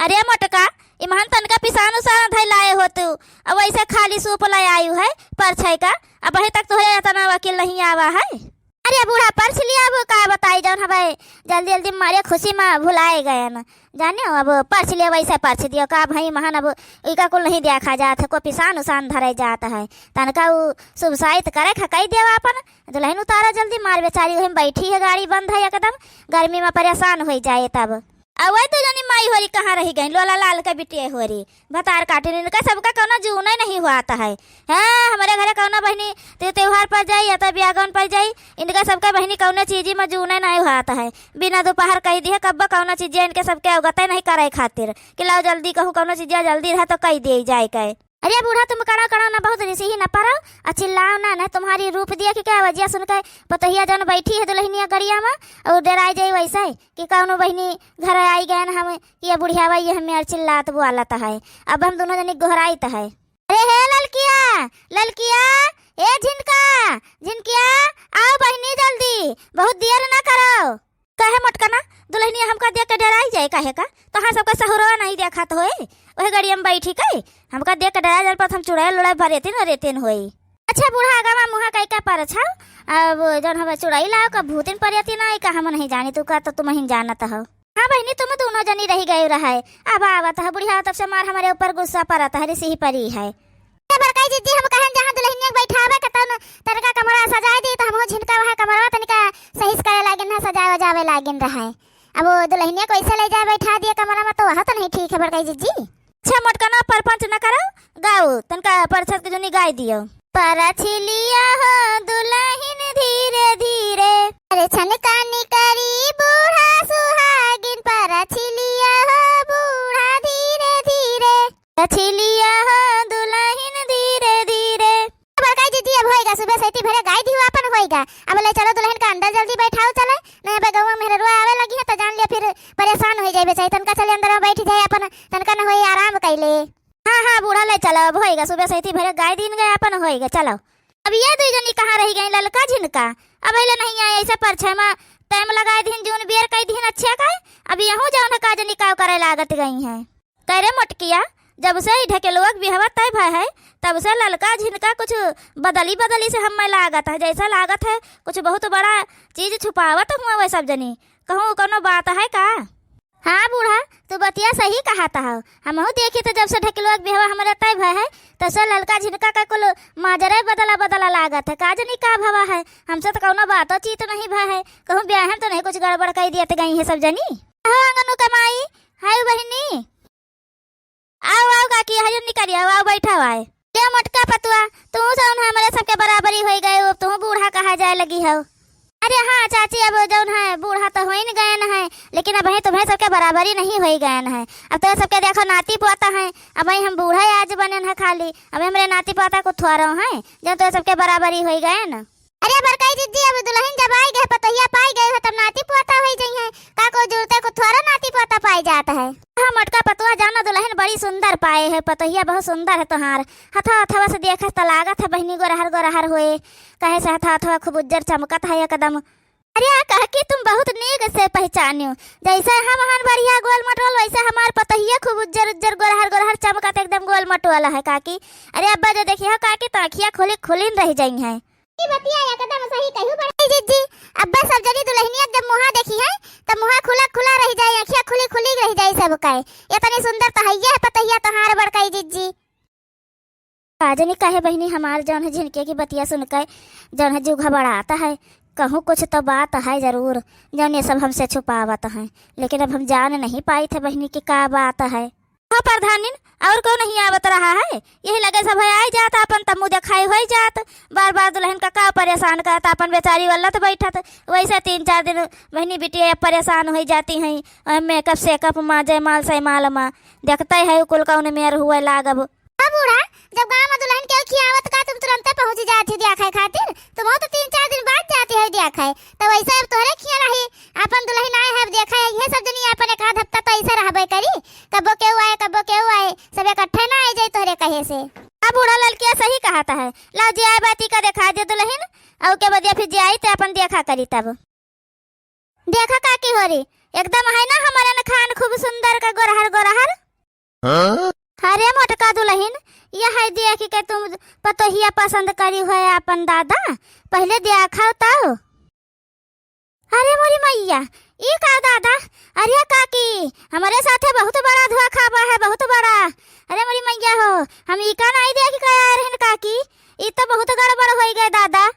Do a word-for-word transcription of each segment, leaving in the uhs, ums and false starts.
अरे मोटका, इमहन तनका पिसान उसान धइ लाए हो तू, अब वैसे खाली सूप ले आयु है परछै का, अबहीं तक तोहरे एतना अकिल नहीं आवा है। अरे बूढ़ा, परछ लिया, अब का बताई, जौन हवे जल्दी जल्दी मारे खुशी मा भुलाए गएन। जाने हो, अब परछ लिया, वैसे परछ दियो का भाई, महन अब इका कुल नहीं देखा जात है, कोई पिसान उसान धरे जात है, तनका उ सुबसाइत करे खकई देवा अपन, दुलहिन उतारा जल्दी, मार बेचारी वही बैठी है, गाड़ी बंद है एकदम, गर्मी मा परेशान होइ जाए तब। अवै तू जनी माई होरी कहाँ रहि गईं, लोला लाल के बिटिया होरी। भतार काटिन, इनका सबका कौनो जूनै नहीं हुआत है। हैं, हमरे घरे कौनो बहिनी ते-, त्योहार पर जाई या तो बियागौन पर जाई, इनका सबका बहिनी कौनो चीजी मा जूनै नहीं हुआत है। बिना दुपहर कहि दिहे कब्बो कौनो चीजिया इनके सबके अवगतै नहीं करै खातिर कि लाओ जल्दी कहूँ कौनो चीजिया जल्दी रहे तो कहि दिए जाए के। अरे बूढ़ा, तुम कड़ो कड़ो ना, बहुत रिसिही ना परो, आ चिल्लाओ ना, ना तुम्हारी रूप दिया कि क्या वजिया सुन के पतोहिया जौन बैठी है दुलहिनिया गड़िया मा, और डेराई जाई वैसे कि कौनो बहिनी घर आई गएन हम, ये बुढ़ियावा ये हमें और चिल्लात बुआलत है। अब हम दुनो जनी गोहराइत है। अरे हे ललकिया, ललकिया, ए झिनका, झिनकिया, आओ बहिनी जल्दी, बहुत देर ना करो। काहे मोटकना, दुलहिनिया हमका देख के डेराई जाए काहे का? तोहार सबका सहुरवा नहीं देखात होए, ओहे गड़िया मा बैठी के हमका देख के डेराई जाए, पर हम चुड़ैल उड़ैल भरेतिन रेतिन होई। अच्छा बूढ़ा, आगा मा मुहा कई का परछाओ, अब जौन हवे चुड़ैल आओ का भूतिन परेतिन आई का, हम नहीं जानी, तू का तो तुम ही जानत हो। हाँ बहिनी, तुम दुनो जनी रहि गए रहे, अब आवत है बुढ़िया, तब से मार हमरे ऊपर गुस्सा परत है, रिसिही परी है। ए बड़काई जिज्जी, हम कहन जहाँ दुलहिनिया के बैठावे के तन तनिका कमरा सजाए दी, त हमहू झिनका वहाँ कमरवा तनिका सही से करे लागिन है, सजावे वजावे लागिन रहे। अब वो दुलहिनिया को ऐसे ले जाए बैठा दिए कमरा मा, तो वह तो नहीं ठीक है बड़काई जिज्जी। अच्छा मोटकना, परपंच न करो, गाओ तनिका परछत के जुनी गाय दियो। परछिलिया हो दुलहिन धीरे धीरे, अरे छनकानी करी बूढ़ा सुहागिन, परछिलिया हो बूढ़ा धीरे धीरे। रछिलिया हो दुलहिन धीरे धीरे। बड़काई जिज्जी, अब होइगा, सुबह सैती भरे गाय दिहु आपन होइगा। अब ले चलो दुलहिन का अंदर जल्दी बैठाओ चले, नहीं अबे गौवा मेहररुआ आवे लगी है तो जान लिया फिर परेशान होइ जाए बेचारी। तनका चले अंदर मा बैठ जाए अपन, तनका न होई आराम कैले। हाँ, हाँ, बूढ़ा ले चलो, अब होइगा, सुबह सैती भरे गाय दीन गए आपन होइगा, चलो। अब ये दुई जनी कहाँ रहि गईं, ललका झिनका? अब अइले नहीं आए, ऐसे परछै मा टाइम लगाए दिहिन, जून बियर कई दिहिन, अच्छे का? अब यहू जौन है का जनी काव करे लागत गई हैं। कह रे मोटकिया, जब से ई ढकेलुआ के बिहवा तय भय है, तब से ललका झिनका कुछ बदली बदली से हमें लागत है, जैसा लागत है कुछ बहुत बड़ा चीज छुपावत हुआ वह सब जनी। कहूँ कौनो बात है का? हाँ बूढ़ा, तू बतिया सही कहत हौ। हमहू देखी तो जब से ढकेलुआ के बिहवा हमरे तय भय है, तब से ललका झिनका का कुल माजरे बदला बदला लागत है। का जनी का भवा है, हमसे तो कौनो बातो चीत नहीं भय है। कहूँ ब्याह में तो नहीं कुछ गड़बड़ कई दियत गई है सब जनी। हो अंगनू कमाई, हाय बहिनी। आओ, आओ काकी, हजूर निकरी, आओ, आओ, बैठा हुआ है। ले मोटका पतुआ, तू जौन है हमरे सबके बराबरी होई गए, अब तू बूढ़ा कहा जाए लगी हो। अरे हाँ चाची, अब जौन है बूढ़ा तो होइन गए न है, लेकिन अब है तुम्हें सबके बराबरी नहीं होई गए न है। अब तो सबके देखो नाती पोता है, अब है हम बूढ़ा आज बने न है खाली, अब हमरे नाती पोता को थोरो है, जब तो सबके बराबरी होई गए न। अरे बड़काई जिज्जी, अब दुलहिन जब आई गए, पतोहिया पाई गए हो, तब नाती पोता होई जइहैं। का कोई जुरते को थोड़ा नाती पोता पाई जात है? हाँ, मोटका पतुआ, जाना दुलहिन बड़ी सुंदर पाए है, पतोहिया बहुत सुंदर है तोहार। हथवा हथवा से देखस त लागत है बहिनी गोरहर गोरहर होए, कहे से हथवा हथवा खूब उज्जर चमकत है एकदम। अरे आ काकी, तुम बहुत नीक से पहचान्यो, जैसे हम हन बढ़िया गोल मटोल, वैसे हमार पतोहिया खूब उज्जर उज्जर गोरहर गोरहर चमकत एकदम गोल मटोल है काकी। अरे अब्बा जो देखियो काकी, तो आँखिया खुली खुलिन रह जइहैं। ई बतिया एकदम सही कहू बड़की जिज्जी। अब्बे सब जनी दुलहिनिया जब मुहा देखिहैं, तब मुहा खुला खुला रह जाई, अँखिया खुली खुली रह जाई सबके। इतनी सुंदर तो हइये है पतोहिया तोहार बड़की जिज्जी। का जनी काहे बहिनी हमार जौन है झिनके की बतिया सुनके जौन है जीव घबरात है। कहूँ कुछ तो बात है जरूर, जौन ये सब हमसे छुपावत हैं, लेकिन अब हम जान नहीं पाइत है बहिनी कि का बात है। हाँ प्रधानिन, और कौन नहीं आवत रहा है? यही लगे सब है आई जात, अपन तम्मू देखाई होई जात। बार बार दुलहिन का का परेशान करत, अपन बेचारी वल्लत बैठत। वैसे तीन चार दिन बहिनी बिटिया परेशान होई जाती हैं, अ, मेकअप सेकअप मा, जयमाल सैमाल मा। देखते है कुल कौन मेर हुए लागब। हाँ बूढ़ा, जब गाँव मा दुलहिन के खियावत का तुम तुरंते पहुँच जात ही देखे खातिर, तुमहू तो तीन चार दिन बाद जाती है देखे। तो वैसे अब तोहरे खिया रही, अपन दुलहिन आए है, अब देखा है, ये सब जनी अपन एक आध हफ्ता तो ऐसे रहबे करी, कब्बो केहू आए, कब्बो केहू आए, सब इकट्ठे ना आए जाए तोहरे कहे से। अब बूढ़ा ललकिया सही कहत है, लाओ जे आए बाती का देखा दे दुलहिन, और के बदिया फिर जे आई ते अपन देखा करी तब। देखा काकी होरी, एकदम है ना हमरे न खान खूब सुंदर का गोरहर गोरहर। हाँ? अरे मोटका दुलहिन, यह है देख के तुम पतोहिया पसंद करिउ है अपन दादा, पहिले देखाउ तउ। अरे मोरी मइया, ई का दादा? अरे काकी, हमरे साथे बहुत बड़ा धोखा बा है, बहुत बड़ा। अरे मोरी मइया हो, हम ई का नाहीं देख के आए रहन काकी, ई तो बहुत गड़बड़ होइ गए दादा।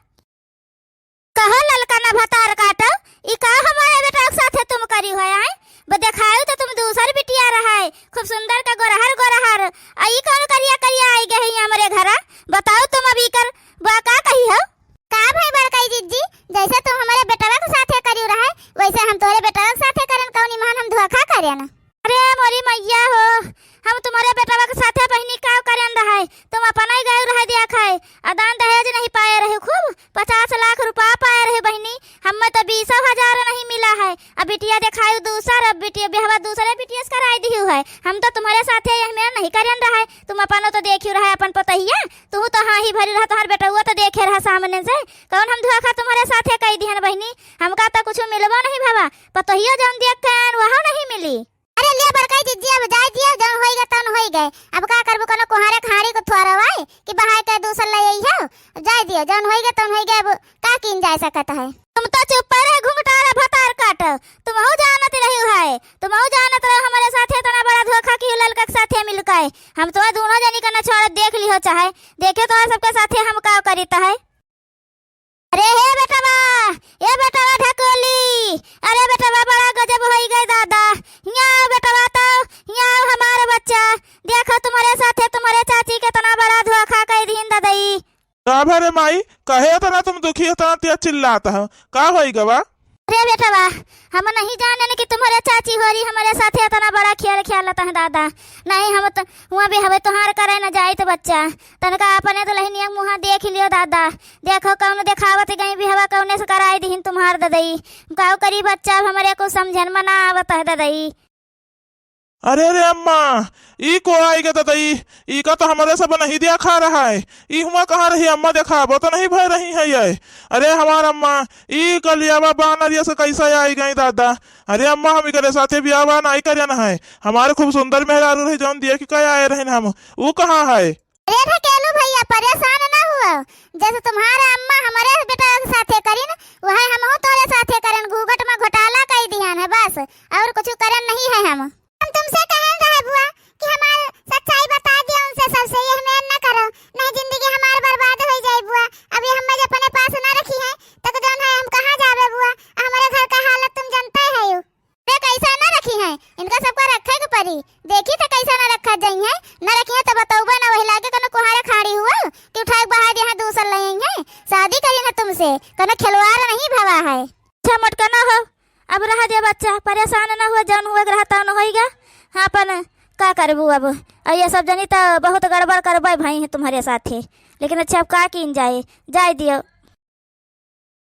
कहो ललका ना भतार काटो, ई का हमरे बेटवा के साथे तुम करिउ है, आय? ब-, देखाउ तो तुम दूसर बिटिया रहै, खूब सुंदर का गोरहर गोरहर, आ ई कौन करिया करिया आइ गए है हमरे घरा? बताउ तुम अब ई कर, बुआ का कही हो? का भाई बड़काई जिज्जी, जैसे तुम हमरे बेटवा के साथे करिउ रहै, वैसे हम तोहरे बेटवा के साथे करेन, कौनी महान हम धोखा करेन? अरे मोरी मइया हो, हम तुम्हरे बेटवा के साथे बहिनी का करेन रहै? तुम अपना ही गए रहै देखाए, आ दान दहेज नहीं पाए रहे, खूब पचास लाख रुपया पाए रहे बहिनी, हमें तो बीसो हजार नहीं मिला है। अब बिटिया देखायु दूसर, अब बिटिया बिहवा दूसरे बिटिया से कराई दिहु है। हम तो तुम्हरे साथे यह मेर नहीं करेन रहै, तुम अपनो तो देखिउ रहै अपन पतोहिया, तू तो हाँ ही भरी रहा, तुम्हार बेटउआ तो देखे रहा सामने से, कौन हम धोखा तुम्हरे साथे कइ दिहन बहिनी, हमका तो कुछ मिलबो नहीं भवा, पतोहियो जौन देख के आएन वहो नहीं मिली। अरे ले बड़काई जिज्जी, अब जाए दियो, जौन होइगा तौन होइगा। अब का करबू, कोनो कुहारे खाड़ी को थोरवाई कि बहाय के दूसर ले आई हो? जाए दियो, जौन होइगा तौन होइगा, अब का कीन जाए सकत है? तुम तो चुप रहे, घुंघटारा भतार काट, तुमहू जानत रहिउ है, तुमहू जानत रहिउ हमरे साथे इतना बड़ा धोखा किहु ललका के साथे मिलके। हम तो दोनों जनी का न छोड़त, देख लिहो चाहे, देखियो तोहरे सबके साथे हम का करित है। अरे हे बेटवा, ए बेटवा ढकोली, अरे बेटवा बड़ा गजब होई गए दादा। हियाँ आओ बेटवा, तो हियाँ आओ हमार बच्चा, देखो तुम्हरे साथे तुम्हरे चाची कितना बड़ा धोखा कइ दीन ददई। का भरे माई, कहे इतना तुम दुखी, इतना तेज चिल्लात हो, का होई गवा? अरे बेटवा, हम नहीं जानेन कि तुम्हरे चाची होरी हमरे साथे इतना बड़ा खेल खेलत है दादा। नहीं, हम तो हुआँ भी हवे तोहार करे न जाइत बच्चा। तनका अपने दुलहिनिया मुँहा देख लियो दादा, देखो कौन देखावत गई बिहवा, कौने से कराई दिहिन तुम्हार ददई। काउ करी बच्चा, अब हमरे कुछ समझन में ना आवत है ददई। अरे रे अम्मा, ई को आइगा ददई, ई का तो हमरे सब नहीं देखा रहा है। ई हुआँ कहाँ रही अम्मा, देखाबो तो नहीं भय रही है ये। अरे हमार अम्मा, ई कलियावा बानर ये से कैसे आइ गई दादा? अरे अम्मा, हम इकरे साथे बियाह नहीं करेन है। हमारे खूब सुंदर मेहरारू रही, जौन देख के आए रहन हम, ऊ कहाँ है? अरे ढकेलू भइया, परेशान ना हुआ, जैसे तुम्हारे अम्मा हमरे बेटा के साथे करिन, वह हमहू तोरे साथे करेन। घूंघट में घोटाला कइ दिहन है बस, और कुछ करेन नहीं है हम। हम तुमसे कहन रहे बुआ कि हमार सच्चाई बताइ दियो उनसे सबसे, ये हमें ना करो, नहीं जिंदगी हमार बर्बाद होइ जाए बुआ। अब ये हमें अपने पास ना रखी है, तो जौन है हम कहाँ जाबे बुआ? हमरे घर का हालत तुम जानते है यू। अरे कैसा ना रखी है, इनका सबका रखे के परी। देखी तो कैसा ना रखा जाई है, ना रखी है तो बतौबे ना, वही लागे कोनो कुहारे खाड़ी हुआ कि उठाए के बहाय यहाँ दूसर ले आई है, शादी करी ना तुमसे, कोनो खिलवाड़ नहीं भवा है। अच्छा मोटका ना हो, अब रह दे बच्चा, परेशान ना हुआ, जौन हुआ के रहा तौन होइगा। हाँ अपन का करबू अब, और ये सब जनी तो बहुत गड़बड़ करबे भई है तुम्हरे साथे, लेकिन अच्छा अब का कीन जाए, जाए दियो।